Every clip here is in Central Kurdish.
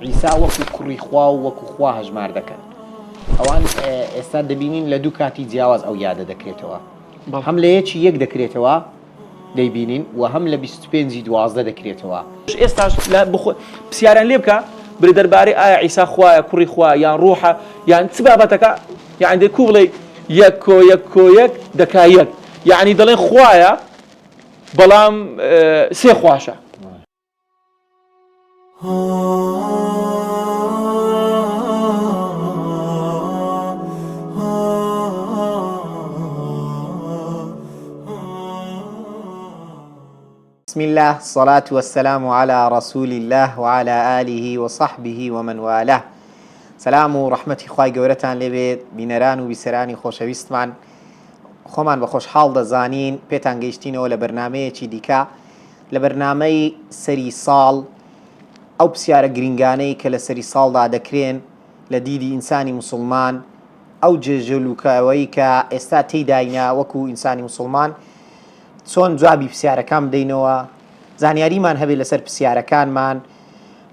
عیسا وەکو کوڕی خوا و وەکو خوا هەژمار دەکەن. ئەوان ئێستا دەبینین لە دوو کاتی جیاواز ئەو یادە دەکرێتەوە. هەم لە یەکی یەک دەکرێتەوە دەیبینین و هەم لە 25 ی 12 دەکرێتەوە. ئێستاش لە بخۆ پسیاریان لێ بکە برێ دەربارەی ئایا عیسا خوایە کوڕی خوا یان ڕوحە یان چ بابەتەکە یانی دەی کو بڵێی یەک کۆ یەک کۆ یەک دەکا یەک یانی دەڵێن خوایە بەڵام سێ خواشە. بسم اللە الصلاة والسلام علی رسول اللە وعلی آله وصحبه ومن والاه سلام و ڕەحمەتی خوای گەورەتان لێبێت بینەران و بیسەرانی خۆشەویستمان خۆمان بە خۆشحاڵ دەزانین پێتان گەیشتینەوە لە بەرنمەیەکی دیکە لە بەرنامەی سەری ساڵ ئەو پرسیارە گرنگانەی کە لە سەری ساڵدا دەکرێن لە دیدی ئینسانی موسڵمان ئەو جێژەلوکەوەی کە ئێستا تێیداینە وەکو ئینسانی موسڵمان چۆن جوابی پرسیارەکان بدەینەوە زانیاریمان هەبێت لەسەر پرسیارەکانمان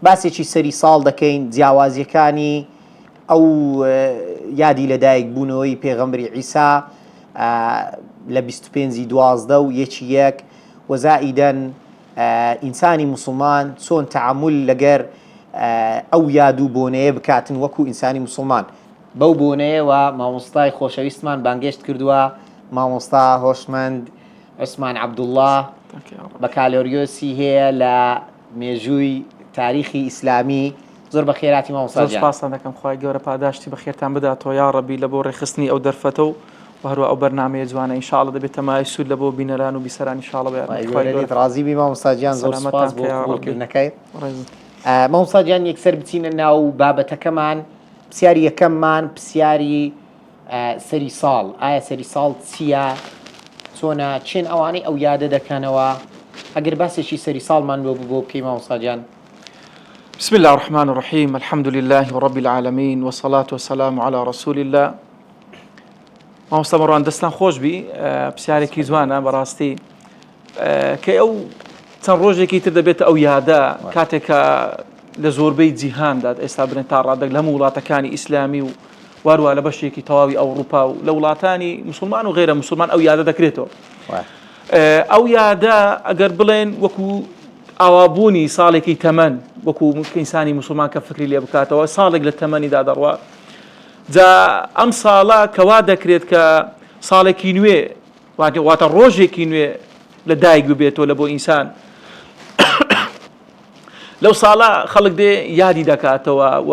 باسێکی سەری ساڵ دەکەین جیاوازیەکانی ئەو یادی لەدایک بوونەوەی پێغەمبری عیسا لە 25 دوازدە و یەکی یەک وەزائیدەن ئینسانی موسڵمان چۆن تەعامول لەگەر ئەو یاد و بۆنەیە بکاتن وەکو ئینسانی موسڵمان. بەو بۆنەیەوە مامۆستای خۆشەویستمان بانگێشت کردووە، مامۆستا هۆشمەند عوسمان عەبدوڵڵا، بەکالۆریۆسی هەیە لە مێژووی تاریخی ئیسلامی. زۆر بەخێراتی مامۆستا گیان. زۆر سوپاستان دەکەم، خوای گەورە پاداشتی بەخێرتان بداتەوە یاڕەبی لە بۆ ڕێکخستنی ئەو دەرفەتە و و هەروا ئەو بەرنامەیە جوانە ان شاء اللە دەبێتە مایەی سوود لە بۆ بینەران و بیسەران ان شاء اللە بە یارمەتی خوای گەورە. لێت ڕازی بی مامۆستا گیان زۆر سوپاس بۆ قبوڵکردنەکەی. مامۆستا گیان یەکسەر بچینە ناو بابەتەکەمان پرسیاری یەکەممان پرسیاری سەری ساڵ ئایا سەری ساڵ چییە چۆنە چێن ئەوانەی ئەو یادە دەکەنەوە ئەگەر باسێکی سەری ساڵمان بۆ بۆ بکەی مامۆستا گیان. بسم الله الرحمن الرحیم الحمد لله رب العالمین والصلاة والسلام علی رسول الله مامۆستا مەڕوان دەستان خۆش بی پرسیارێکی جوانە بەڕاستی کە ئەو چەند ڕۆژێکی تر دەبێتە ئەو یادە کاتێک کە لە زۆربەی جیهاندا ئێستا بنێن تا ڕادەک لە هەموو وڵاتەکانی ئیسلامی و واروە لە بەشێکی تەواوی ئەوروپا و لە وڵاتانی مسلمان و غێرە مسلمان ئەو یادە دەکرێتەوە ئەو یادە ئەگەر بڵێن وەکو ئاوابوونی ساڵێکی تەمەن وەکو ئینسانی مسلمان کە فکری لێ بکاتەوە ساڵێک لە تەمەنیدا دەڕوا جا ئەم ساڵە کە وا دەکرێت کە ساڵێکی نوێ واتە ڕۆژێکی نوێ لە دایک ببێتەوە لە بۆ ئینسان لەو ساڵە خەڵک دێ یادی دەکاتەوە و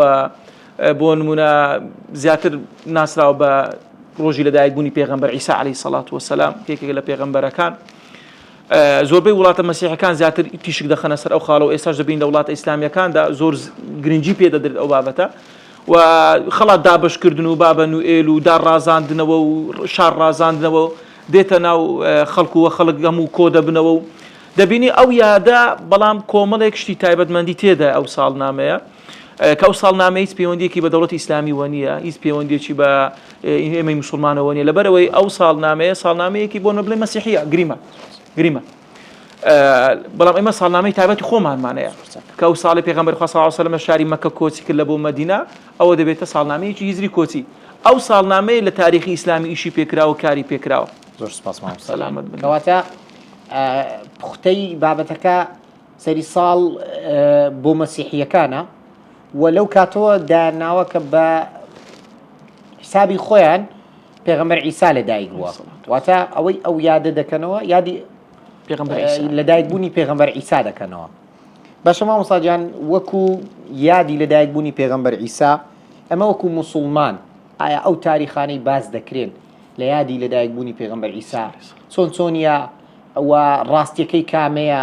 بۆ نمونە زیاتر ناسراوە بە ڕۆژی لەدایکبوونی پێغەمبەر عیسا عەلەیهی سەڵات وەسەلام یەکێک لە پێغەمبەرەکان زۆربەی وڵاتە مەسیحەکان زیاتر تیشک دەخەنە سەر ئەو خاڵە و ئێستاش دەبین لە وڵاتە ئیسلامیەکاندا زۆر گرنگی پێ دەدرێت ئەو بابەتە و خەڵات دابشکردن و بابە نوئێل و دار ڕازاندنەوە و شار ڕازاندنەوە دێتە ناو خەڵک و خەڵک هەموو کۆ دەبنەوە و دەبینی ئەو یادە بەڵام کۆمەڵێک شتی تایبەتمەندی تێدا ئەو ساڵنامەیە کە ئەو ساڵنامە هیچ پەیوەندیەکی بە دەوڵەتی ئیسلامیوە نییە هیچ پەیوەندیەکی بە ئێمەی مسلمانەوە نیە لەبەرەوەی ئەو ساڵنامەیە ساڵنامەیەکی بۆ نەبڵێ مەسیحیە گریمە گریمە بەڵام ئێمە ساڵنامەی تایبەتی خۆمانمانەیە کە ئەو ساڵی پێغەمبەر خوا صلی الله علیه و سلم شاری مەکە کۆچی کرد لە بۆ مەدینە ئەوە دەبێتە ساڵنامەیەکی هیجری کۆچی ئەو ساڵنامەیە لە تاریخی ئیسلامی ئیشی پێکراوە و کاری پێکراوە زۆر سپاس مامۆستا سەلامەت بن کەواتە پوختەی بابەتەکە سەری ساڵ بۆ مەسیحیەکانە و لەو کاتەوە دایانناوە کە بە حسابی خۆیان پێغەمبەر عیسا لەدایک بووە واتە ئەوەی ئەو یادە دەکەنەوە یادی لەدایک بوونی پێغەمبەر عیسا دەکەنەوە باشە مامۆساجان وەکو یادی لەدایک بوونی پێغەمبەر عیسا ئەمە وەکو مسلمان ئایا ئەو تاریخانەی باس دەکرێن لە یادی لەدایک بوونی پێغەمبەر عیسا چۆن چۆنیە و ڕاستیەکەی کامەیە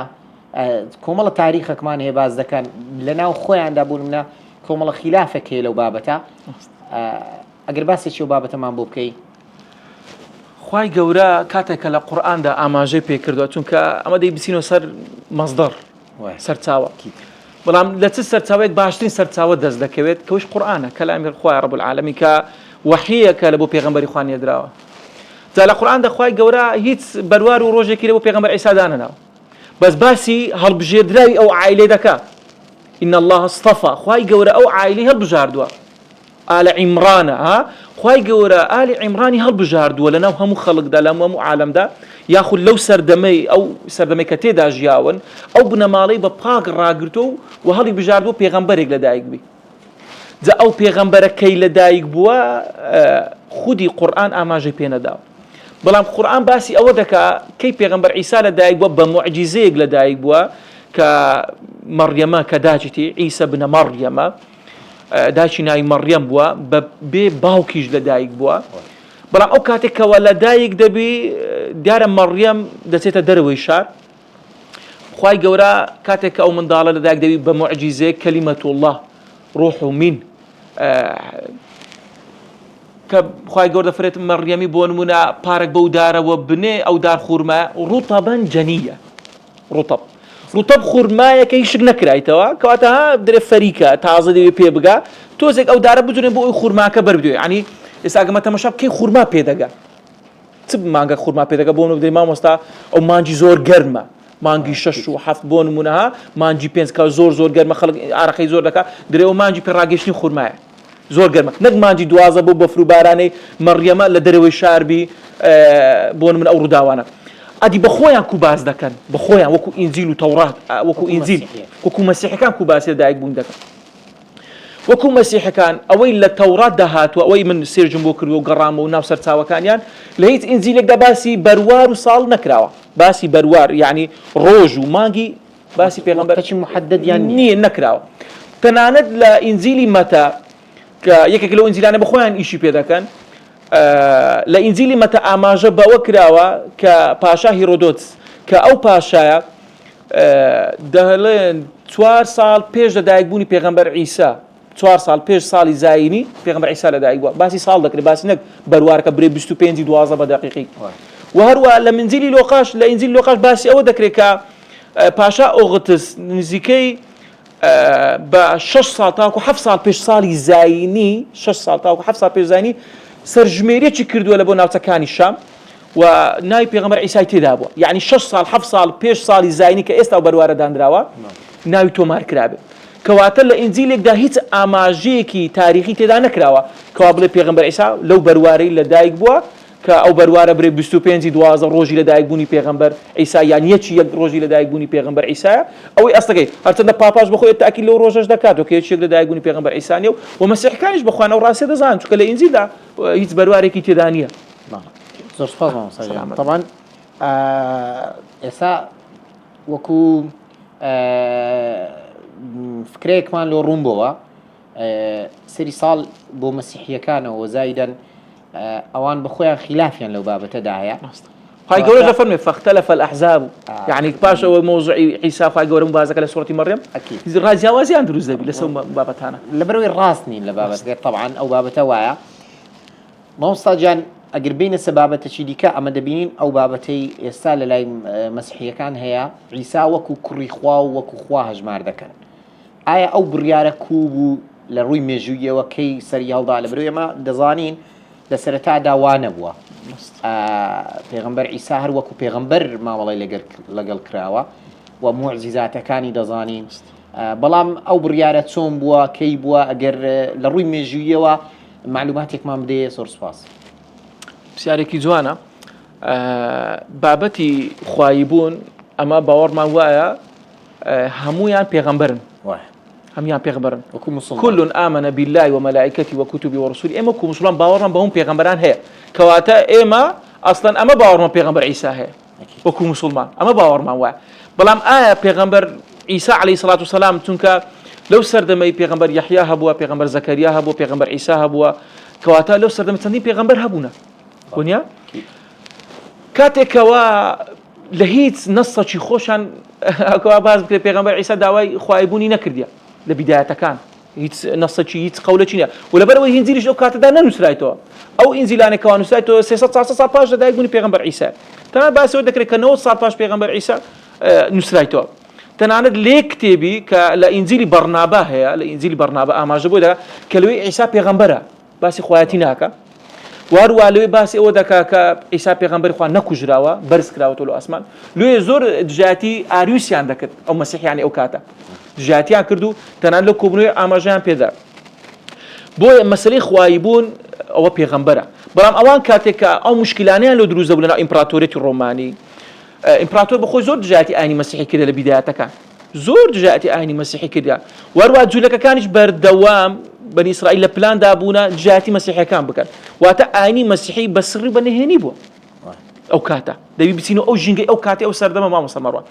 کۆمەڵە تاریخەکمان هەیە باس دەکەن لە ناو خۆیاندا بوون منە کۆمەڵە خلافێک هەیە لەو بابەتە ئەگەر باسێکی ئەو بابەتەمان بۆ بکەی. خوای گەورە کاتێک کە لە قورئاندا ئاماژەی پێکردووە چونکە ئەمە دەی بچینەوە سەر مەصدەر سەرچاوە بەڵام لە چ سەرچاوەیەک باشترین سەرچاوە دەست دەکەوێت کەوش قورئانە کەلامی خوای رب العالمین کە وەحیە کە لە بۆ پێغەمبەری خوا نێردراوە جا لە قورئاندا خوای گەورە هیچ بەروار و ڕۆژێکی لە بۆ پێغەمبەر عیسا دانەناوە بەس باسی هەڵبژێردراوی ئەو عایلەی دەکا. ان الله اصطفى خوای گەورە ئەو عایلەی هەڵبژاردووە آل عیمرانە ها خوای گەورە ئالی عیمرانی هەڵبژاردووە لەناو هەموو خەڵکدا لە هەموو عالەمدا یاخود لەو سەردەمەی ئەو سەردەمەی کە تێدا ژیاون ئەو بنەماڵەی بە پاک ڕاگرتووە و هەڵی بژاردووە پێغەمبەرێک لەدایک بی جا ئەو پێغەمبەرە کەی لەدایک بووە خودی قورئان ئاماژەی پێ نەداوە بەڵام قورئان باسی ئەوە دەکا کەی پێغەمبەر عیسا لەدایک بووە بە موعجیزەیەک لەدایک بووە کە مەڕیەمە کە داچیتی عیسە بنە مەڕیەمە داچی ناوی مەڕیەم بووە بە بێ باوکیش لەدایک بووە بەڵام ئەو کاتێک کەەوە لەدایک دەبی دیارە مەڕیەم دەچێتە دەرەوەی شار خوای گەورە کاتێک کە ئەو منداڵە لەدایک دەبی بە موعجیزەیەک کەلیمەت اللە ڕۆح و مین کە خوای گەورە دەفرێت مەڕیەمی بۆ نمونە پارەک بەو دارەوە بنێ ئەو دار خورما ڕوتەبەن جەنیە ڕوتەب ڕوتەب خورمایەکە هیشک نەکرایتەوە کەواتە ها درێ فەریکە تازە دەوێ پێ بگا تۆزێک ئەو دارە بجونێ بۆ ئەوی خورماکە بەر بدوێ ینی ئێستا گەمە تەمەشا بکەی خورما پێ دەگا چ مانگە خورما پێدەگە بۆ نمونە مامۆستا ئەو مانگی زۆر گەرمە مانگی شەش و حەفت بۆ نمونە ها مانگی پێنج کە زۆر زۆر گەرمە خەڵک ئارەقەی زۆر دەکا درێ ئەو مانگی پێڕاگەیشتنی خورمایە زۆر گەرمە نەک مانگی دوازە بۆ بەفر و بارانەی مەڕیەمە لە دەرەوەی شار بی بۆ من ئەو ڕووداوانە ئەدی بە خۆیان کو باس دەکەن بە خۆیان وەکو ئینجیل و تەورات وەکو ئینجیل وەکو مەسیحەکان کو باسی لەدایک بوون دەکەن وەکو مەسیحەکان ئەوەی لە تەوراتدا هاتووە ئەوەی من search م بۆ کردووە و گەڕامەوە ناو سەرچاوەکانیان لە هیچ ئینجیلێکدا باسی بەروار و ساڵ نەکراوە باسی بەروار یعنی ڕۆژ و مانگی باسی پێغەمبەر وەختەکی محددیان نییە نییە نەکراوە تەنانەت لە ئینجیلی مەتا کە یەکێک لەو ئینجیلانە بە خۆیان ئیشی پێ دەکەن لە ئینجیلی مەتا ئاماژە بەوە کراوە کە پاشا هیرۆدۆتس کە ئەو پاشایە دەڵێن چوار ساڵ پێش لە دایکبوونی پێغەمبەر عیسا چوار ساڵ پێش ساڵی زایینی پێغەمبەر عیسا لەدایک بووە باسی ساڵ دەکرێت باسی نەک بەروارەکە برێ 25 دوازدە بە دەقیقی و هەروە لە منجیلی لۆقاش لە ئینجیلی لۆقاش باسی ئەوە دەکرێت کە پاشا ئۆغتس نزیکەی بە شەش ساڵ تاکو حەفت ساڵ پێش ساڵی زایینی شەش ساڵ تاکو حەفت ساڵ پێش زایینی سەرژمێریی کردووە لە بۆ ناوچەکانی شام و ناوی پێغەمبەر عیسای تێدا بووە یعنی شەش ساڵ حەفت ساڵ پێش ساڵی زایینی کە ئێستا و بەروارە دانراوە ناوی تۆمار کرابێ کەواتە لە ئینجیلێکدا هیچ ئاماژەیەکی تاریخی تێدا نەکراوە کەوا بڵێ پێغەمبەر عیسا لەو بەروارەی لە دایک بووە کە ئەو بەروارە برێ 25 ی 12 ڕۆژی لە دایک بوونی پێغەمبەر عیسا یان یەکی یەک ڕۆژی لە دایک بوونی پێغەمبەر عیسایە ئەوەی ئەسڵەکەی هەرچەندە پاپاش بەخۆی تاکید لەو ڕۆژەش دەکاتەوە کە یەکێک لە دایک بوونی پێغەمبەر عیسا نییە و مەسیحەکانیش بەخۆیان ئەو ڕاستیە دەزانن چونکە لە ئینجیلدا هیچ بەروارێکی تێدا نییە. زۆر سپاس مامۆستا گیان. تەبعەن ئێستا وەکو فکرەیەکمان لۆ ڕوون بۆوە سەری ساڵ بۆ مەسیحیەکانەوە زایدەن ئەوان بەخۆیان خلافیان لەو بابەتەدا هەیە خوای گەورە دەفەرمێ فاختلف الأحزاب یعنی پاش ئەوە مەوزوعی عیسا خوای گەورە مبازەکە لە سوڕەتی مەڕیەم ڕا جیاوازیان دروست دەبی لەسەر بابەتانە لەبەرەوەی ڕاست نین لە بابەتەکە طبعا ئەو بابەتە وایە مامۆستا گیان ئەگەر بینە سە بابەتەکی دیکە ئەمە دەبینین ئەو بابەتەی ئێستا لە لای مەسیحیەکان هەیە عیسا وەکو کوڕی خوا و وەکو خوا هەژمار دەکەن ئایا ئەو بڕیارە کوو بوو لە ڕووی مێژوویەوە کەی سەری هەڵدا لە برۆ ئێمە دەزانین لە سەرەتادا وا نەبووە پێغمبەر عیسا هەر وەکو پێغمبەر مامەڵی لەگەڵ کراوە و موعجیزاتەکانی دەزانین بەڵام ئەو بڕیارە چۆن بووە کەی بووە ئەگەر لە ڕووی مێژوویەوە معلوماتێکمان بدەیە زۆر سوپاس. پرسیارێکی جوانە بابەتی خوایی بوون ئەمە باوەڕمان وایە هەمویان پێغەمبەرن هەمویان پێغەمبەرن كل آمن بالله وملائكته وكتبه ورسله ئێمە کو مسلمان باوەڕمان بەهم پێغەمبەران هەیە کەواتە ئێمە ئەسڵەن ئەمە باوەڕمان پێغەمبەر عیسا هەیە وەکو موسڵمان ئەمە باوەڕمان وایە بەڵام ئایا پێغەمبەر عیسا عەلەیهی سڵات و سەلام چونکە لەو سەردەمەی پێغەمبەر یەحیا هەبووە پێغەمبەر زەکەریا هەبووە پێغەمبەر عیسا هەبووە کەواتە لەو سەردەمە چەندین پێغەمبەر هەبوونە وەنیە کاتێکەوە لە هیچ نەسەکی خۆشان ئەوە باس بکرێت پێغەمبەر عیسا داوای خوایبوونی نەکردیە لە بیدایەتەکان هیچ نەسەکی هیچ قەولەکی نیە و لەبەرئەوەی ئینجیلیش لەو کاتەدا نەنووسرایتەوە ئەو ئینجیلانەی کەوا نووسرایتەوە 300 400 ساڵ پاش لەدایکبوونی پێغەمبەر عیسا تەنانەت باسی ئەوە دەکرێت کە 90 ساڵ پاش پێغەمبەر عیسا نووسرایتەوە تەنانەت لێ کتێبی کە لە ئینجیلی بەرنابا هەیە لە ئینجیلی بەرنابا ئاماژە بۆی دەکات کە لەوێ عیسا پێغەمبەرە باسی خوایەتی ناکە واروە لەوێ باسی ئەوە دەکا کە عیسا پێغەمبەری خوا نەکوژراوە بەرز کراوەتەوە لە ئاسمان لێ زۆر دژایەتی ئاریوسیان دەکرد ئەو مەسیحیانی ئەو کاتە. دژایەتیان کرد و تەنانەت لەو کۆبوونەوەی ئاماژەیان پێدا. بۆیە مەسەلەی خوایی بوون ئەوە پێغەمبەرە. بەڵام ئەوان کاتێک کە ئەو مشکلانەیان لۆ دروست دەبوو لەناو ئیمپراتۆریەتی ڕۆمانی، ئیمپراتۆر بەخۆی زۆر دژایەتی ئاینی مەسیحی کردە لە بیدایەتەکان. زۆر دژایەتی ئاینی مەسیحی کردە. وەروە جولەکەکانیش بەردەوام بەنی ئیسرائیل لە پلاندا بوونە دژایەتی مەسیحیەکان بکەن. واتە ئاینی مەسیحی بە سڕی و بە نهێنی بووە. ئەو کاتە دەبی بچینەوە ئەو ژینگەی ئەو کاتی ئەو سەردەمە مامۆستا مەڕوان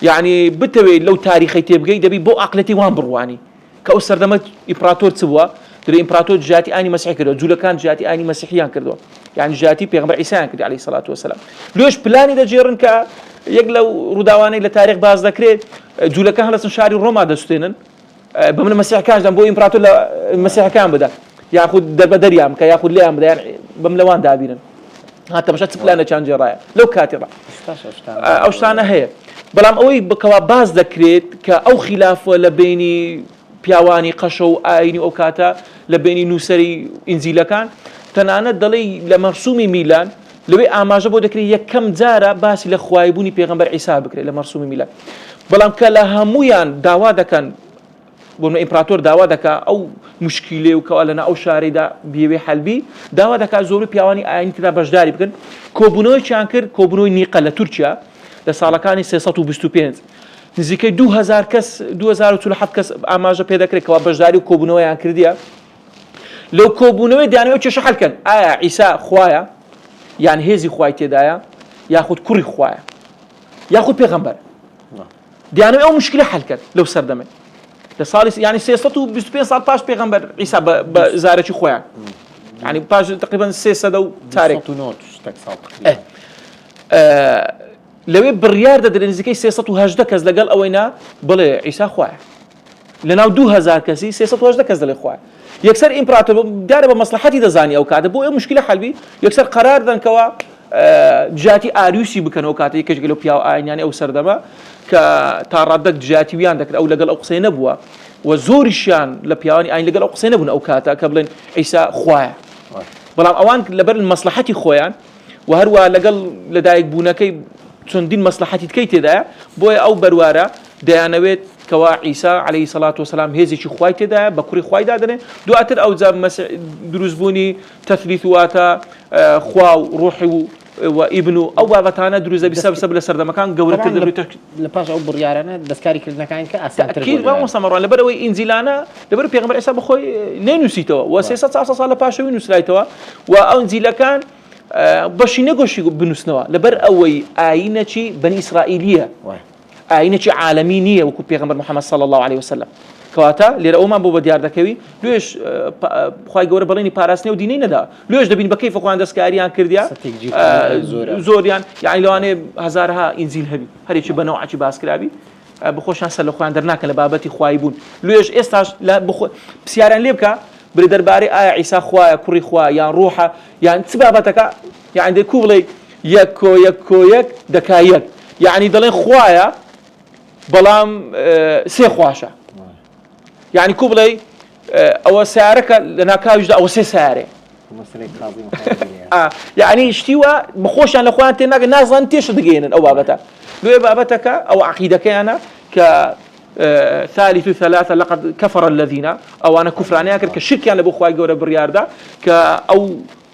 یعنی بتەوێت لەو تاریخی تێبگەی دەبی بۆ عقلەتی وان بڕوانی کە ئەو سەردەمە ئیمپراتۆر چ بووە درێ ئیمپراتۆر دژایەتی ئاینی مەسیحی کردووە جوولەکان دژایەتی ئاینی مەسیحیان کردووە یعنی دژایەتی پێغەمبەر عیسایان کرد عەلەیهی سەلات وەسەلام لۆش پلانی دەگێڕن کە یەک لەو ڕووداوانەی لە تاریخ باس دەکرێت جوولەکان هەڵەسن شاری ڕۆما دەسوتێنن بە من مەسیحەکانش دەم بۆ ئیمپراتۆر لە مەسیحەکان بدە یاخود دەربەدەریان بکە یاخود لێیان بدە یان بەم لەوان دابینن ها تەماشا چ پلانێکیان گێڕایە لەو کاتێڕا ئەو شتانە هەیە بەڵام ئەوەی بکەوا باس دەکرێت کە ئەو خلافە لە بینی پیاوانی قەشە و ئاینی ئەو کاتە لە بینی نووسەری ئینجیلەکان تەنانەت دەڵێی لە مەرسومی میلان لەوێ ئاماژە بۆ دەکرێت یەکەم جارە باسی لە خوایبوونی پێغەمبەر عیسا بکرێت لە مەرسومی میلان بەڵام کە لە هەمویان داوا دەکەن بۆ ئیمپراتۆر داوا دەکا ئەو مشکیلێ و کەوا لەنا ئەو شارەیدا بیەوێ حەلبی داوا دەکات زۆر پیاوانی ئاینی تدا بەشداری بکەن کۆبوونەوەیان کرد کۆبوونەوەی نیقە لە تورکیا لە ساڵەکانی 325 نزیکەی 2000 کەس 2047 کەس ئاماژە پێ دەکرێت کەوا بەشداری و کۆبوونەوەیان کردیە لەو کۆبوونەوەی دانەوە کێشە حەلکەن ئایا عیسا خوایە یان هێزی خوای تێدایە یاخود کوڕی خوایە یاخود پێغەمبەر دیانەوە ئەو مشکلە حل کرد لەو سەردەمێ لە ساڵی ینی 325 ساڵ پاش پێغەمبەر عیسا بە زارەکی خۆیان ینی پاش تقریبا 300 و تارێک لەوێ بڕیار دەدرێت نزیکەی 318 کەس لەگەڵ ئەوەی نا بڵێ عیسا خوایە لەناو 2000 کەسی 318 کەس دەڵێ خوایە یەکسەر ئیمپراتۆر دیارە بە مەسلحەتی دەزانی ئەو کاتە بۆ ئەو مشکلە حلبی یەکسەر قەرار دەنکەوە دژایەتی ئاریوسی بکەن ئەو کاتە یەکێک لەو پیاو ئاینیانی ئەو سەردەمە کە تا ڕادەک دژایەتی ویان دەکرد ئەو لەگەڵ ئەو قسەی نەبووە و زۆریشیان لە پیاوانی ئاین لەگەڵ ئەو قسەی نەبوون ئەو کاتە کە بڵێن عیسا خوایە بەڵام ئەوان لەبەر مەسلحەتی خۆیان و هەروە لەگەڵ لەدایک بوونەکەی چەندین مەسلحەتی تکەی تێدایە بۆیە ئەو بەروارە دەیانەوێت کەوا عیسا عەلەیهی سەڵات وسلام هێزێکی خوای تێدایە بە کوڕی خوای دادەنێ دواتر ئەوجا دروستبوونی تەثلیث واتە خوا و ڕۆحی و و ئیبن و ئەو بابەتانە دروست دەبی سەب سەب لە سەردەمەکان گەورەتر دەبێت لە پاش ئەو بڕیارانە دەستکاری کردنەکان کە ئاسانتر بوو مامۆستا مەڕوان لەبەر ئەوەی ئینجیلانە لەبەر پێغەمبەر عیسا بەخۆی نەینووسیتەوە و 300 400 ساڵ لە پاشەوەی نووسرایتەوە و ئەو ئینجیلەکان بەشی نەگۆشی بنووسنەوە لەبەر ئەوەی ئاینەکی بەنی ئیسرائیلیە ئاینێکی عالەمی نییە وەکو پێغەمبەر محمد صلی اللە علیه وسلم کەواتە لێرە ئەومان بۆ بە دیار دەکەوی لێش خوای گەورە بەڵێنی پاراستنی و دینەی نەدا لێش دەبین بە کەیفە خۆیان دەستکاریان کردیا زۆریان یعنی لەوانەیە هەزارها ئینجیل هەبی هەرێکی بە نەوعەکی باسکرابی بخۆشان سەر لە خۆیان دەرناکەن لە بابەتی خوایی بوون لێش ئێستاش لە پرسیاریان لێ بکە برێ دەربارەی ئایا عیسا خوایە کوڕی خوا یان ڕوحە یان چ بابەتەکە یەعنی دەی کو بڵێی یەک کۆ یەک کۆ یەک دەکا یەک یەعنی دەڵێن خوایە بەڵام سێ خواشە یعنی کو بڵێ ئەوە سیارەکە لە ناکاویشدا ئەوە سێ سیارێ یعنی شتی وا بەخۆشیان لە خۆیان تێ ناگە نازان تێش دەگەێنن ئەو بابەتە لێ بابەتەکە ئەو عقیدەکەیانە کە ثالث ثلاثة لقد كفر الذين ئەوانە کوفرانیان کرد کە شرکیان لە بۆ خوای گەورە بڕیاردا کە ئەو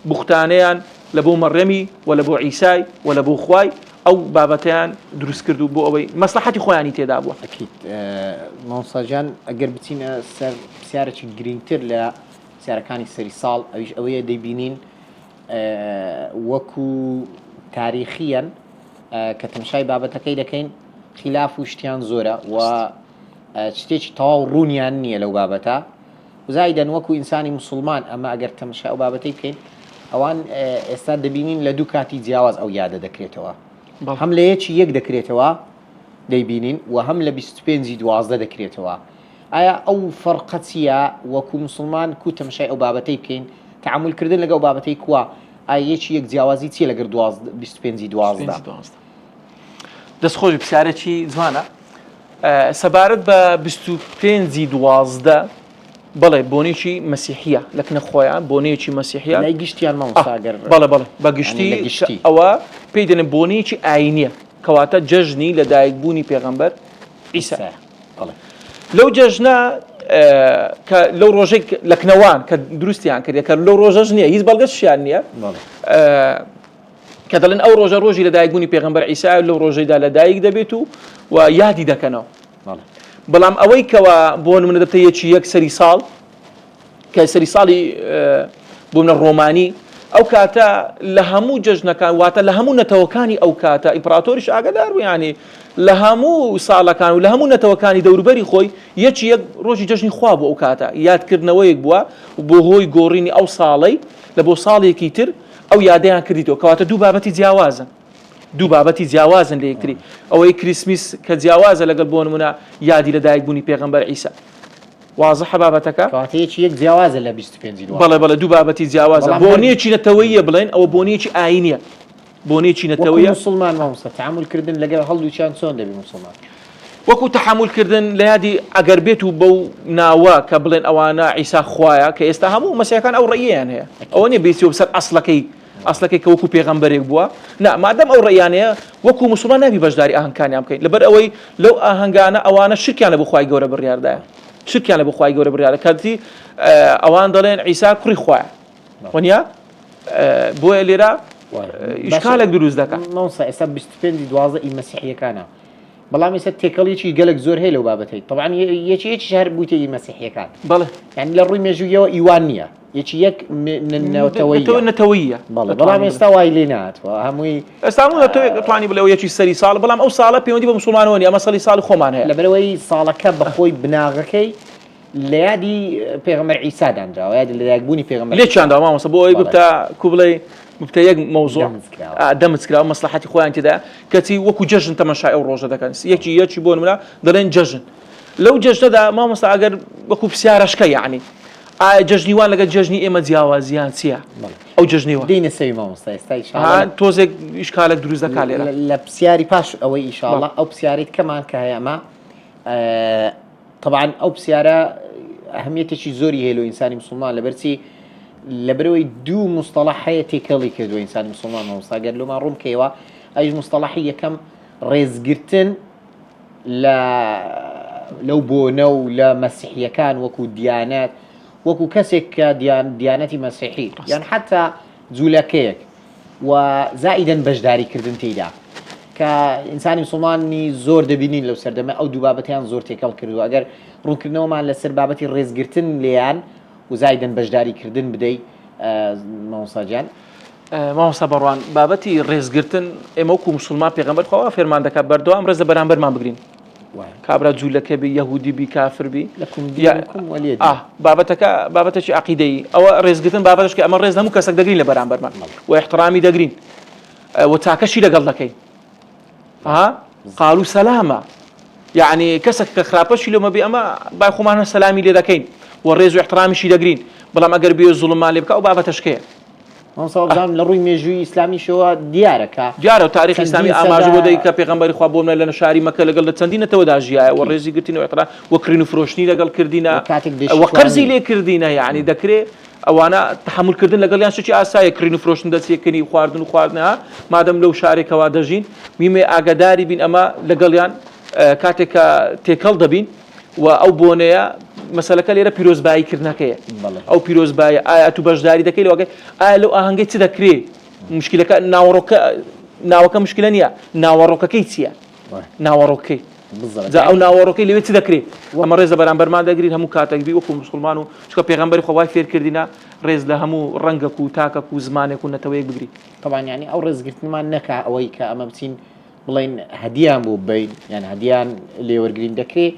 بوختانەیان لە بۆ مەڕیەمی و لە بۆ عیسای و لە بۆ خوای ئەو بابەتەیان دروست کرد و بۆ ئەوەی مەسڵەحەتی خۆیانی تێدا بووە. ئەکید مامۆستا گیان ئەگەر بچینە سەر پرسیارێکی گرینگتر لە پرسیارەکانی سەری ساڵ ئەویش ئەوەیە دەیبینین وەکو تاریخیەن کە تەمشای بابەتەکەی دەکەین خلاف و شتیان زۆرە و شتێکی تەواو ڕوونیان نییە لەو بابەتە زایدەن وەکو ئینسانی موسڵمان ئەمە ئەگەر تەمەشای ئەو بابەتەی بکەین ئەوان ئێستا دەبینین لە دوو کاتی جیاواز ئەو یادە دەکرێتەوە هەم لە یەکی یەک دەکرێتەوە دەیبینین و هەم لە 25 دوازدە دەکرێتەوە ئایا ئەو فەرقە چییە وەکو مسلمان کو تەمەشای ئەو بابەتەی بکەین تعاملکردن لەگەڵ بابەتەی کوا ئایا یەکی یەک جیاوازی چییە لەگەر 25 دوازدە دەست خۆش پرسیارێکی جوانە سەبارەت بە 25 ی 12 بەڵێ بۆنێکی مەسیحیە لە کنە خۆیان بۆنەیەکی مەسیحیە لای گشتیان مامۆستا گەر بەڵێ بەڵێ بە گشتی یعنی لە گشتی. ئەوە پێی دەنێن بۆنەیەکی ئاینیە کەواتە جەژنی لەدایکبوونی پێغەمبەر عیسا بەڵێ. لەو جەژنە کە لەو ڕۆژەی لە کنەوان کە دروستیان کرد کە لەو ڕۆژەش نییە هیچ بەڵگەشیان نییە کە دەڵێن ئەو ڕۆژە ڕۆژی لەدایکبوونی پێغەمبەر عیسا لەو ڕۆژەیدا لەدایک دەبێت و و یادی دەکەنەوە بەڵام ئەوەی کەوا بۆ نمونە دەبتە یەکی یەک سەری ساڵ کە سەری ساڵی بۆ منە ڕۆمانی ئەو کاتە لە هەموو جەژنەکان واتە لە هەموو نەتەوەکانی ئەو کاتە ئیمپراتۆریش ئاگدار بوو ینی لە هەموو ساڵەکان و لە هەموو نەتەوەکانی دەوروبەری خۆی یەکی یەک ڕۆژی جەژنی خوا بوو ئەو کاتە یادکردنەوەیەک بووە بۆ هۆی گۆڕینی ئەو ساڵەی لە بۆ ساڵێکی تر ئەو یادەیان کردیتەوە کەواتە دوو بابەتی جیاوازن دوو بابەتی جیاوازن لە یەکتری ئەوەی کریسمیس کە جیاوازە لەگەڵ بۆ نمونە یادی لەدایکبوونی پێغەمبەر عیسا وازحە بابەتەکە؟ کەواتە یەکی یەک جیاوازە لە 25 ی دوازدە. بەڵێ بەڵێ دوو بابەتی جیاوازە بەڵام هەر بۆنەیەکی نەتەوەییە بڵێن ئەوە بۆنەیەکی ئاینیە بۆنەیەکی وەکو نەتەوەیە موسڵمان مامۆستا تەعامول کردن لەگەڵ هەڵدووکیان چۆن دەبی موسڵمان؟ وەکو تەحەمول کردن لە یادی ئەگەر بێت و بەو ناوە کە بڵێن ئەوانە عیسا خوایە کە ئێستا هەموو مەسیحەکان ئەو ڕەئیەیان هەیە ئەوە نیە بێتەوە بەسەر ئەسڵەکەی ئەسڵەکەی کە وەکو پێغەمبەرێک بووە نا مادەم ئەو ڕەئیانەیە وەکو موسڵمان نابی بەشداری ئاهەنگکانیان بکەین لەبەر ئەوەی لەو ئاهەنگانە ئەوانە شرکیان لە بۆ خوای گەورە بڕیاردایە شرکیان لە بۆ خوای گەورە بڕیارە کاتی ئەوان دەڵێن عیسا کوڕی خوایە وەنیە بۆیە لێرە ئیشکالێک دروست دەکات مامۆستا ئێستا 25 12 ئی مەسیحیەکانە بەڵام ئێستا تێکەڵیی گەلک زۆر هەیە لەو بابەتەی طبعا یەکی یەکیش هەر بوویتە ئی مەسیحیەکان بەڵێ یعنی لە ڕووی مێژوویەوە ئیوان نییە یەکی یەک نەتەوەیە نەتەوەیە بەڵێ بەڵام ئێستا وای لێ نهاتوە هەمووی ئێستا هەموو نەتەوەیەک ئەتوانی بڵێ یەکی سەری ساڵ بەڵام ئەو ساڵە پەیوەندی بە مسوڵمانەوە نیە ئەمە سەری ساڵی خۆمان هەیە لەبەرەوەی ساڵەکە بەخۆی بناغەکەی لە یادی پێغەمبەر عیسا دانراوە یادی لەدایکبوونی پێغەمبەر لێکیان داوە مامۆستا بۆ ئەوەی ببتە کو بڵێ ببتە یەک مەوزوع دەمت کراوە مەسلحەتی خۆیان تێدا کەچی وەکو جەژن تەمەشای ئەو ڕۆژە دەکەن یەکی یەکی بۆ نمونە دەڵێن جەژن لەو جەژنەدا مامۆستا ئەگەر وەکو پرسیارەشکە یعنی ئایا جەژنی وان لەگەڵ جەژنی ئێمە جیاوازیان چییە؟ ئەو جەژنی وان. دێینە سەوی مامۆستا ئێستا ئیشاڵڵا. تۆزێک ئیشکالێک دروست دەکات لێرە. لە پرسیاری پاش ئەوەی ئیشاڵڵا ئەو پرسیارەی کەمان کە هەیە ئەمە تەبعەن ئەو پرسیارە ئەهمیەتێکی زۆری هەیە لۆ ئینسانی مسلمان لەبەرچی لەبەرەوەی دوو مستەڵح هەیە تێکەڵی کردووە ئینسانی مسلمان مامۆستا گەر لۆمان ڕوون بکەیەوە ئەویش مستەڵحی یەکەم ڕێزگرتن لە لەو بۆنە و لە مەسیحیەکان وەکو دیانەت وەکو کەسێک کە دیان دیانەتی مەسیحی یان حتا جوولەکەیەک و زائیدەن بەشداری کردن تێیدا کە ئینسانی مسلمانی زۆر دەبینین لەو سەردەمە ئەو دوو بابەتیان زۆر تێکەڵ کردو ئەگەر ڕوونکردنەوەمان لەسەر بابەتی ڕێزگرتن لێیان و زایدەن بەشداری کردن بدەی مامۆستا گیان. مامۆستا بەڕوان بابەتی ڕێزگرتن ئێمە وەکو مسلمان پێغەمبەر خوا وا فێرمان دەکات بەردەوام ڕێز لە بەرامبەرمان بگرین کابرا جوولەکە بی یەهودی بی کافر بی بابەتەکە بابەتێکی عقیدەی ئەوە ڕێزگرتن بابەتشکە ئەمە ڕێز هەموو کەسێک دەگرین لە بەرامبەرمان و احترامی دەگرین و تاکەشی لەگەڵ دەکەین ها قالو سەلامە یعنی کەسێک کە خراپەشی لۆمە بێ ئەمە بای خۆمان سەلامی لێ دەکەین و ڕێز و احترامیشی دەگرین بەڵام ئەگەر بێ زوڵممان لێ بکە ئەو بابەتەشکەیە مامۆستا وابزانم لە ڕووی مێژووی ئیسلامیشەوە دیارە کە دیارە تاریخی چەندین ئیسلامی ئاماژە بۆ سەدە دەی کە پێغەمبەری خوا بۆ منە لە شاری مەکە لەگەڵ لە چەندین نەتەوەدا ژیایە و ڕێزی گرتین و احترام و کڕین و فرۆشتنی لەگەڵ کردینە و کاتێک و قەرزی دەشتوانی لێ کردینە یعنی دەکرێ ئەوانە تەحەمول کردن لەگەڵیان شتێکی ئاسایە کڕین و فرۆشتن دەچێکردنی خواردن و خواردنە مادەم لەو شارێکەوە دەژین میمێ ئاگاداری بین ئەمە لەگەڵیان کاتێک کە تێکەڵ دەبین و ئەو بۆنەیە مەسەلەکە لێرە پیرۆزبایی کردنەکەیە ئەو پیرۆزبایی ئایا تو بەشداری دەکەی لەوەکەی ئایا لەو ئاهەنگەی چ دەکرێ مشکلەکە ناوەڕۆکە ناوەکە مشکلە نییە ناوەڕۆکەکەی چییە ناوەڕۆکەی جا ئەو ناوەڕۆکەی لەوێ چ دەکرێ ئەمە ڕێز لە بەرامبەرمان دەگرین هەموو کاتێک بی وەکو مسلمان و چکە پێغەمبەری خوا وای فێر کردینە ڕێز لە هەموو ڕەنگەک و تاکەک و زمانێک و نەتەوەیەک بگری طبعا یعنی ئەو ڕێزگرتنمان نەکا ئەوەی کە ئەمە بچین بڵێین هەدیان بۆ ببەین یان هەدیان لێوەرگین دەکرێ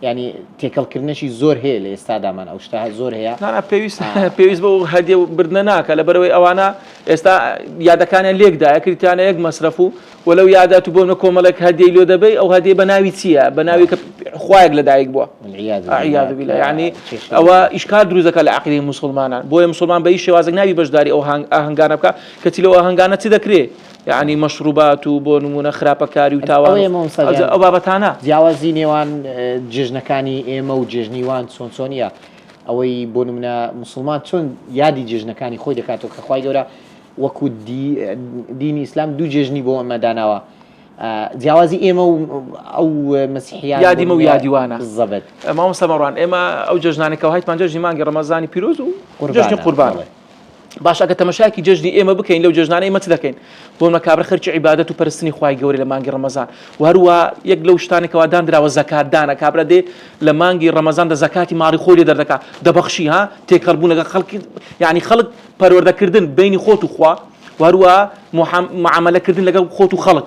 ینی تێکەڵکردنەشی زۆر هەیە لە ئێستادامان ئەو شتە زۆر هەیە پێویست پێویست بۆ هەدیە بردنە ناکە لە بەرەوەی ئەوانە ئێستا یادەکانیان لێکدا کریتانە یەک مەسرەف و وەلو یادات و بۆ نە کۆمەڵێک هەدیەی لۆ دەبەی ئەو هەدیە بە ناوی چییە بە ناوی کە خوایەک لەدایک بووە عیاذ بالله یعنی ئەوە ئیشکال دروست دەکات لە عقیدەی مسلمانان بۆیە مسلمان بە هیچ شێوازێک نابی بەشداری ئەو ئاهەنگانە بکە کەچی لەو ئاهەنگانە چ دەکرێ یەعنی مەشروبات و بۆ نموونە خراپەکاری و تاوان ئەوەیە مامۆستا گیان ئەو بابەتانە. جیاوازی نێوان جێژنەکانی ئێمە و جێژنی وان چۆن چۆنیە ئەوەی بۆ نمونە موسڵمان چۆن یادی جێژنەکانی خۆی دەکاتەوە کە خوای گەورە وەکو دینی ئیسلام دوو جێژنی بۆ ئەمە داناوە. جیاوازی ئێمە و ئەو مەسیحیان یادی مە و یادی وانە بالضبط مامۆستا مەڕوان ئێمە ئەو جەژنانەی کە هایتمان جەژنی مانگی ڕەمەزانی پیرۆز و جەژنی قوربان باشە ئەگەر تەمەشایەکی جەژنی ئێمە بکەین لەو جەژنانە ئێمە چ دەکەین بۆ نمونە کابرا خەرکی عیبادەت و پەرستنی خوای گەورەی لە مانگی ڕەمەزان و هەروە یەک لەو شتانێک کەوا داندراوە زەکات دانە کابرا دێ لە مانگی ڕەمەزاندا زەکاتی ماڵی خۆی لێ دەردەکا دەبەخشی ها تێکەڵ بوون لەگەڵ خەڵکی یعنی خەڵک پەروەردەکردن بینی خۆت و خوا و هەروە معاملەکردن لەگەڵ خۆت و خەڵک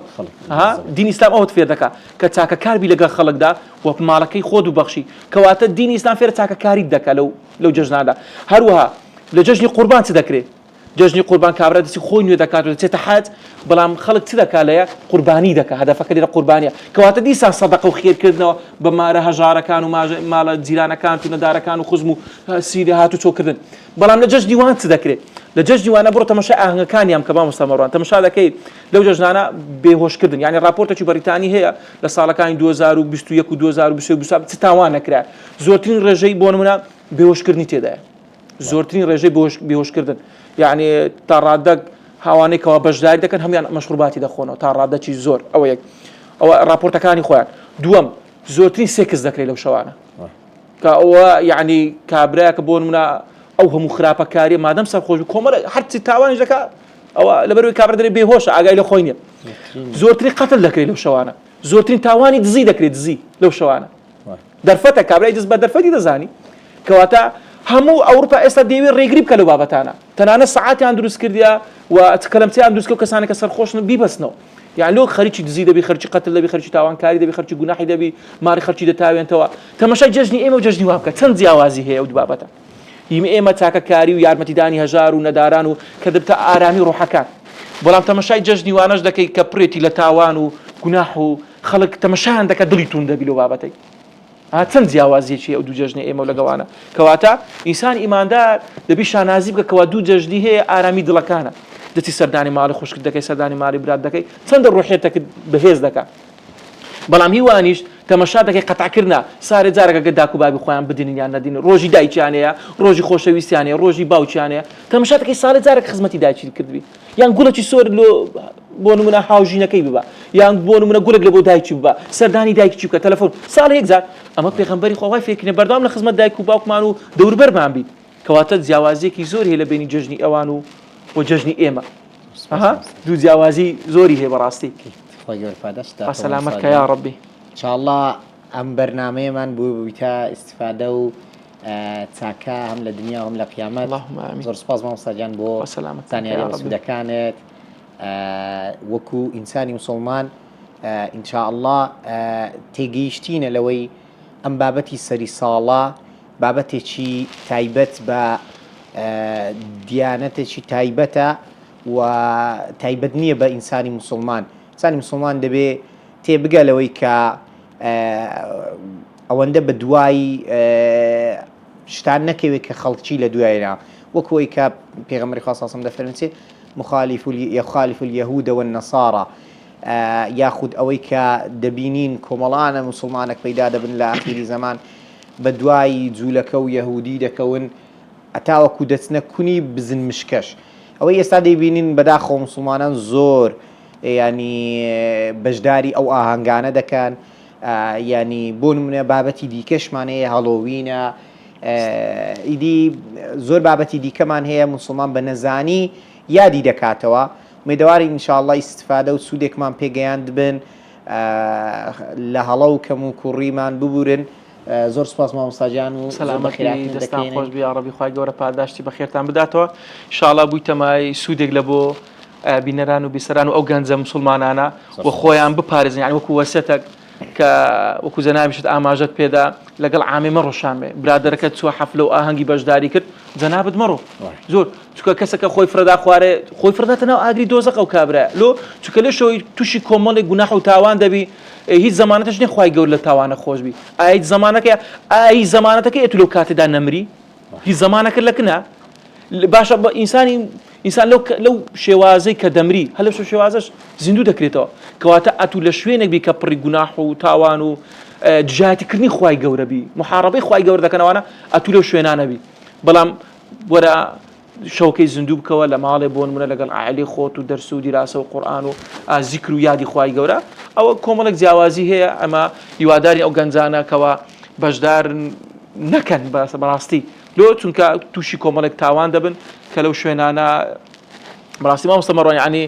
ها دین ئیسلام ئەوەت فێر دەکا کە چاکەکار بی لەگەڵ خەڵکدا و ماڵەکەی خۆت ببەخشی کەواتە دینی ئیسلام فێرە چاکەکاریت دەکا لەو لەو جەژناندا هەروەها لە جەژنی قوربان چ دەکرێ؟ جەژنی قوربان کابرا دەستی خۆی نوێ دەکات و دەچێتە حەج، بەڵام خەڵک چ دەکات لەیە؟ قوربانی دەکات، هەدەفەکە لێرە قوربانیە. کەواتە دیسان سەدەقە و خێرکردنەوە بە مارە هەژارەکان و ماڵە جیرانەکانت و نەدارەکان و خزم و سیرە هاتوچۆکردن. بەڵام لە جەژنی وان چ دەکرێ؟ لە جەژنی وانە بڕۆ تەمەشای ئاهەنگەکانیان بکە مامۆستا مەروان، تەمەشا دەکەی لەو جەژنانە بێهۆشکردن، یانی ڕاپۆرتێکی بەریتانی هەیە لە ساڵەکانی 2021 و 2023 و 2024 چ تاوان نەکرا، زۆرترین ڕێژەی بۆ نمونە بێهۆشکردنی تێدایە. زۆرترین ڕێژەی بێهۆشکردن یعنی تا ڕادەک هاوانەی کەوا بەشداری دەکەن هەموان مەشروباتی دەخۆنەوە تا ڕادەکی زۆر ئەوە یەک ئەوە راپۆرتەکانی خۆیان دووەم زۆرترین سێکس دەکرێت لەو شەوانە کە ئەوە یعنی کابراکە بۆ منە ئەو هەموو خراپەکاریە مادەم سەرخۆش کۆمەڵ هەرچی تاوانیش دەکا ئەوە لەبەرەوەی کابرا دەرێ بێهۆشە ئاگای لە خۆی نییە زۆرترین قەتل دەکرێت لەو شەوانە زۆرترین تاوانی دزی دەکرێت دزی لەو شەوانە دەرفەتە کابرای دز بە دەرفەتی دەزانی کەواتە هەموو ئەوروپا ئێستا دەیەوێت ڕێگری بکە لەو بابەتانە تەنانەت سەعاتیان دروست کردیە و کەلەمچەیان دروست کرد کەسانێک کە سەرخۆشن بیبەستنەوە یان لۆ خەریکی دزی دەبی خەرکی قەتل دەبی خەرکی تاوانکاری دەبی خەرکی گوناحی دەبی ماری خەرکی دەتاوێنتەوە تەمەشای جەژنی ئێمە و جەژنی وا بکە چەند جیاوازی هەیە ئەو دوو بابەتە هی ئێمە چاکەکاری و یارمەتیدانی هەژار و نەداران و کە دەبتە ئارامی ڕۆحەکان بەڵام تەمەشای جەژنی وانەش دەکەی کە پرێتی لە تاوان و گوناح و خەڵک تەمەشایان دەکات دڵی توند دەبی لەو بابەتەی ها چەند جیاوازیەکی ئەو دوو جەژنەی ئێمە و لەگەڵانە کەواتە ئینسان ئیماندار دەبی شانازی بکە کەوا دوو جەژنی هەیە ئارامی دڵەکانە دەچی سەردانی ماڵی خوشکت دەکەی سەردانی ماڵی برات دەکەی چەندە ڕۆحیەتەکت بەهێز دەکات بەڵام هیوانیش تەمەشا دەکەی قەتعکردە سارێ جارەکە گە داک و بابی خۆیان بدینن یان نەدین ڕۆژی دایکیانەیە ڕۆژی خۆشەویستیانەیە ڕۆژی باوکیانەیە تەمەشا دەکەی ساڵێ جارێک خزمەتی دایکی کردبی یان گوڵێکی سۆر لۆ بۆ نمونە هاوژینەکەی ببا یان بۆ نمونە گوڵێک لە بۆ دایکی ببا سەردانی دایکی بکە تەلەفۆن ساڵ یەک جار ئەمە پێغەمبەری خوا وای فێرکردین بەردەوام لە خزمەت دایک و باوکمان و دەوروبەرمان بین کەواتە جیاوازیەکی زۆر هەیە لە بینی جەژنی ئەوان و بۆ جەژنی ئێمە ئەها دوو جیاوازی زۆری هەیە بەڕاستی خوای گەورە پاداشت با سەلامەت کە یا ڕەبی انشاءاللە ئەم بەرنامەیەمان بۆ بوویتە ئیستفادە و چاکە هەم لە دنیا و هەم لە قیامەت زۆر سپاس مامۆستا گیان بۆ زانیاری بەسوودەکانت وەکو ئینسانی مسلمان ئینشاءاللە تێگەیشتینە لەوەی ئەم بابەتی سەری ساڵە بابەتێکی تایبەت بە دیانەتێکی تایبەتە و تایبەت نییە بە ئینسانی مسلمان ئینسانی مسلمان دەبێ تێبگە لەوەی کە ئەوەندە بە دوای شتان نەکەوێت کە خەڵکی لە دواینا وەک ئەوەی کە پێغەمبەری خوا صلی الله دەفەرمێ مخالف يخالف اليهود والنصارى یاخود ئەوەی کە دەبینین کۆمەڵانە مسلمانەک پەیدا دەبن لە ئاخیری زەمان بە دوای جوولەکە و یەهودی دەکەون ئەتاوەکو دەچنە کونی بزن مشکەش ئەوەی ئێستا دەیبینین بەداخەوە مسلمانان زۆر ینی بەشداری ئەو ئاهەنگانە دەکەن یانی بۆ نمونە بابەتی دیکەشمان هەیە هەڵۆوینە ئیدی زۆر بابەتی دیکەمان هەیە مسلمان بە نەزانی یادی دەکاتەوە مێدەواری انشاءاللە ئیسیفادە و سوودێکمان پێگەیاند بن لە هەڵە و کەم و کوڕیمان ببورن زۆر سپاس مامۆستاجان و سەلامەتی دەستان خۆش بی یاڕەبی خوای گەورە پاداشتی بەخێرتان بداتەوە ئینشاءاللە بوویتە مایەی سوودێک لە بۆ بینەران و بیسەران و ئەو گەنجە مسوڵمانانە و خۆیان بپارێزن یعنی وەکو وەسێتەک کە وەکو جەنابیشت ئاماژەت پێدا لەگەڵ عامێ مەڕۆ شامێ برادەرەکە چووە حەفلە و ئاهەنگی بەشداری کرد جەنابت مەڕۆ زۆر چکە کەسەکە خۆی فرەدا خوارێ خۆی فرداتە ناو ئاگری دۆزەق ئەو کابرا لۆ چکە لێ شەوەی تووشی کۆمەڵێک گوناح و تاوان دەبی هیچ زەمانەتش نیە خوای گەور لە تاوانە خۆش بی ئای زەمانەکە ئای زەمانەتەکە ئەتو لەو کاتێدا نەمری هیچ زەمانەکە لە کنە باشە بە ئینسانی ئینسان لەو لەو شێوازەی کە دەمری هەر لەو شێوازەش زیندوو دەکرێتەوە کەواتە ئەتوو لە شوێنێک بی کە پڕی گوناح و تاوان و دژایەتیکردنی خوای گەورە بی محاربەی خوای گەورە دەکەنەوانە ئەتوو لەو شوێنانە بی بەڵام وەرە شەوکەی زیندوو بکەوە لە ماڵێ بۆ نمونە لەگەڵ عائلی خۆت و دەرس و دیراسە و قورئان و زیکر و یادی خوای گەورە. ئەوە کۆمەڵێک جیاوازی هەیە ئەمە هیواداری ئەو گەنجانە کەوا بەشدار نەکەن بەڕاستی لۆ چونکە تووشی کۆمەڵێک تاوان دەبن کە لەو شوێنانە بەڕاستی مامۆستا مەڕوان یعنی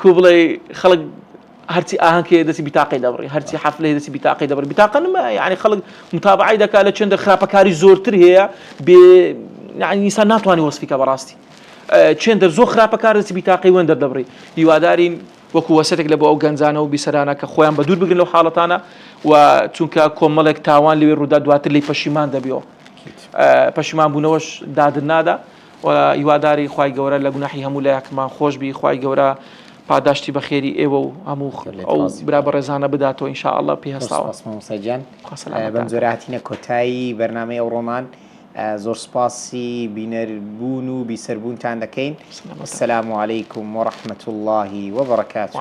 کو بڵێ خەڵک هەرچی ئاهەنگ هەیە دەستی بیتاقەی دەبڕی هەرچی حەفلە هەیە دەستی بیتاقەی دەبڕی بیتاقە نما یعنی خەڵک متابعەی دەکات لە چێندە خراپەکاری زۆرتر هەیە بێ یعنی ئینسان ناتوانانی وەسفی کە بەڕاستی چێندە زۆر خراپەکار دەستی بیتاقەی وێن دەردەبڕی هیوادارین وەکو وەسەتێک لە بۆ ئەو گەنجانە و بیسەرانە کە خۆیان بە دوور بگرن لەو حاڵەتانە و چونکە کۆمەڵێک تاوان لەوێ ڕوودا دواتر لی پەشیمان دەبیەوە پەشیمان بوونەوەش دادن نادا و هیواداری خوای گەورە لە گوناحی هەموو لایەکمان خۆش بی خوای گەورە پاداشتی بەخێری ئێوە و هەموو ئەو برا بەڕێزانە بداتەوە ان شاء اللە پێی هەستاوە. سپاس مامۆستا گیان بەم جۆرە هاتینە کۆتایی بەرنامەی ئەوڕۆمان زۆر سپاسی بینەر بوون و بیسەر بوونتان دەکەین السلام علیکم ورحمة اللە وبرکاته.